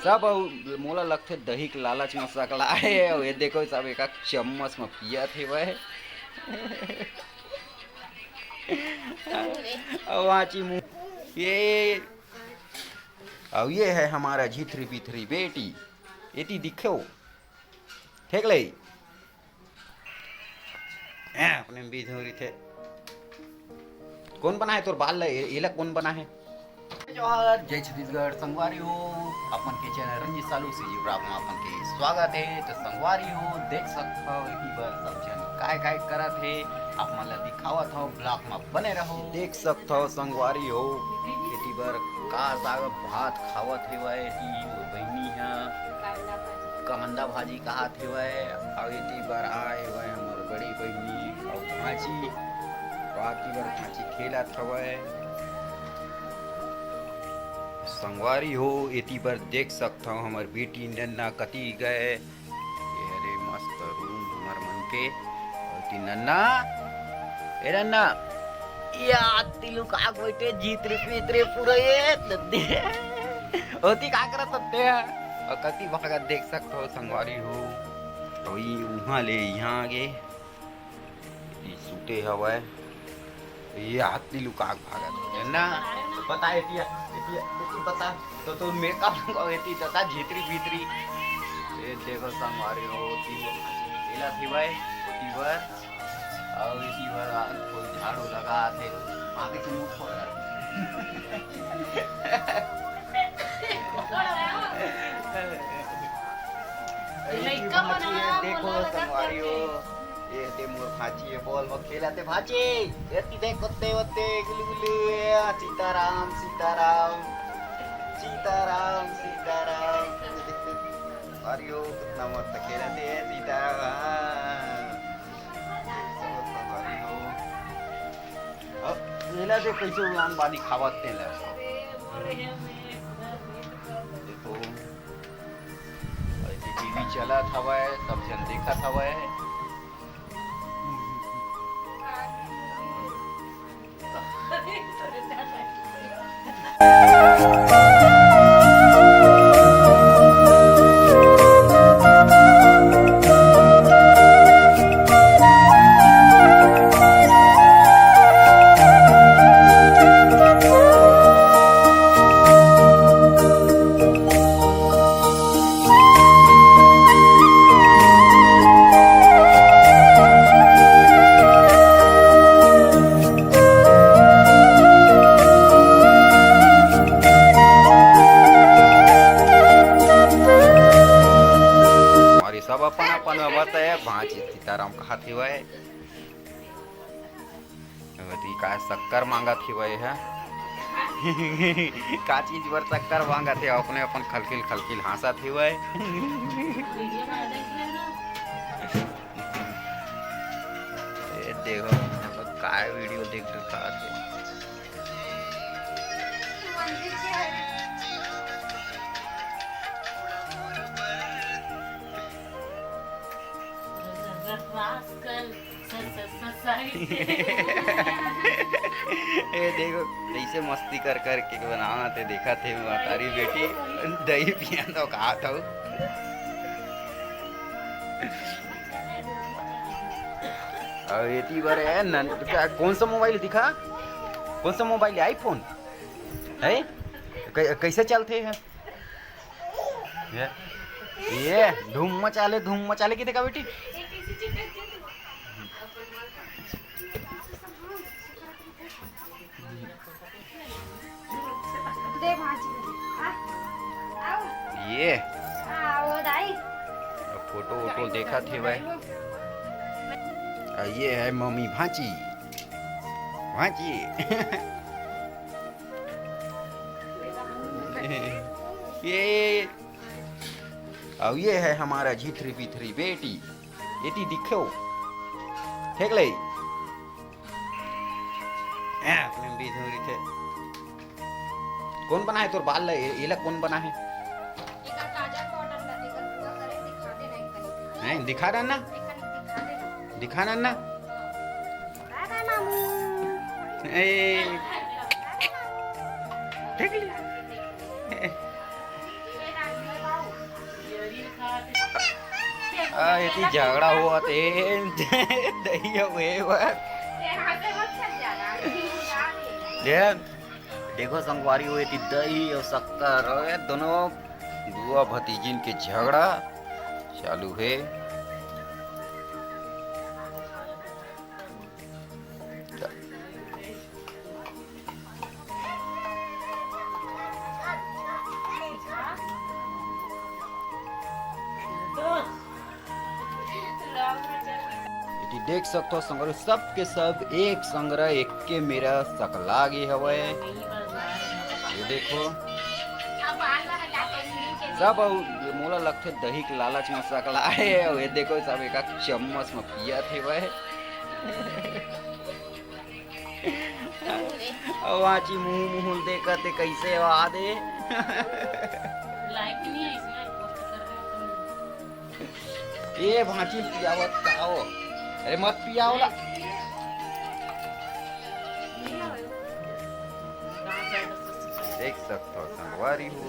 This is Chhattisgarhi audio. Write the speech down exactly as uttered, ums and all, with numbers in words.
सब अउ मोला लगथे दही के लालच म सकलाए हे। अउ ये देखो सब एक चम्मच म पियत हेवय। अउ आची मुँह ये। अउ ये है हमारा झिथरी पिथरी बेटी। एती दिखो। ठीक ले। ए, अपने में बीज हो रही थे। कौन बना है तोर बाल ला? ए-, एला कौन बना है? जोहार, जय छत्तीसगढ़, संगवारी हो। अपन के चैनल रंजीत सालू सीजी ब्लॉग में अपन के स्वागत है। तो संगवारी हो, देख सकत हो एती बर सब झन काय काय करत हे। आप मन ला दिखावत हो, ब्लॉग में बने रहो। देख सकत हो संगवारी हो, एती बर का साग भात खावत हेवय, एती मोर बहिनी ह कांदा भाजी कांदा भाजी खात हेवय, अउ एती बर आए हेवय हमर बड़ी बहिनी अउ भांची, अउ आती बर भांची खेलत हवय। संगवारी हो, एती बर देख सकत हव हमर बेटी नन्ना कती गए। ये हरे मस्त रूम हमर मन के। अउ एती नन्ना, ए नन्ना, या तिलू का गोइठे जीत रे पीत रे पूरा ये दद्दे। ओती का करत सत्ते ह? अउ कती भागत देख सकत हो संगवारी हो। तो ई उहाँ ले इहाँ आगे। ई सूते हवय। ये हाथी लुका के भागत हे ना। बता एतिया, एतिया, एती बता। तो तोर मेकअप लगा एती तता झितरी भीतरी। ये देखो संगवारी हो, ओती वो एला सिवाय, ओती बर, अउ एती बर आ, कोई झाड़ू लगा थे। आगे से मुंह खोल रहा। लइका मन ह देखो मोला लगा संगवारी हो। करके। ये ते मोर भांची हे, बॉल म खेलत हे भांची। एती देख कुत्ते वत्ते गुलगुलू, ए, सीताराम, सीताराम, सीताराम, सीताराम। अरे ओ, कितना मस्त खेलत हे, सीताराम। अरे ओ। अब मेला से कैसे उड़ान बानी खावत तेला। देखो, अइसे टीवी चलत हवय, सब झन देखत हवय। अरे सब अपन अपन में मस्त हे, भांची सीताराम कहात हेवय। अरे का शक्कर मांगत हेवय ह? का चीज बर शक्कर मांगत हे? अपने अपन खलखिल खलखिल हांसत हेवय। ए देखो, का वीडियो देख रहा था। ए देखो, कैसे मस्ती कर कर के बनावत हे, देखत हे महतारी बेटी, दही पिया तो खात हूँ। अउ एती बर हे नन-, का, कौन सा मोबाइल दिखा? कौन सा मोबाइल हे? iPhone है? कै-, कैसे चलते हैं? ये, ये धूम मचा ले, धूम मचा ले, किथे का बेटी? दे भांजी, आ, आओ। ये। आ, वो दाई। अब फोटो वोटो देखा थे भाई। आ, ये है मम्मी भांची। भांची। ये। अब ये है हमारा झिथरी पिथरी बेटी। एती दिखो। ठीक ले। ए, अपने में बीज हो रही थे। कौन बना है तोर बाल ला? ए-, एला कौन बना है? एकर काजल पाउडर ला, एकर पूरा करे दिखा दे ना एक कनी। हैं, दिखा रहा ना? एक कनी दिखा दे ना। दिखा रहा ना? बाय बाय मामू। ए। बाय बाय मामू। देख ली। ए। आ, एती झगड़ा होवत हे। दही अउ ए बर। दे, देखो संगवारी हो, एती दही अउ शक्कर, ए दोनों बुआ भतीजिन के झगड़ा चालू हे। एती देख सकथो संगवारी, सब के सब एक संग रह, एक के मेरा सकला गे हवय। ये देखो, सब अउ मोला लगथे दही के लालच म सकला हे। अउ ये देखो, सब एक एक चम्मच म पियत हेवय। अउ आची मुंह मुंह देखत हे, कइसे आवाज हे। लाइट नहीं है इसमें, पोस्ट कर रहे हो तुम। ए भांची पियावत का हो? अरे मत पियाओ ला। देख सकथो संगवारी हो।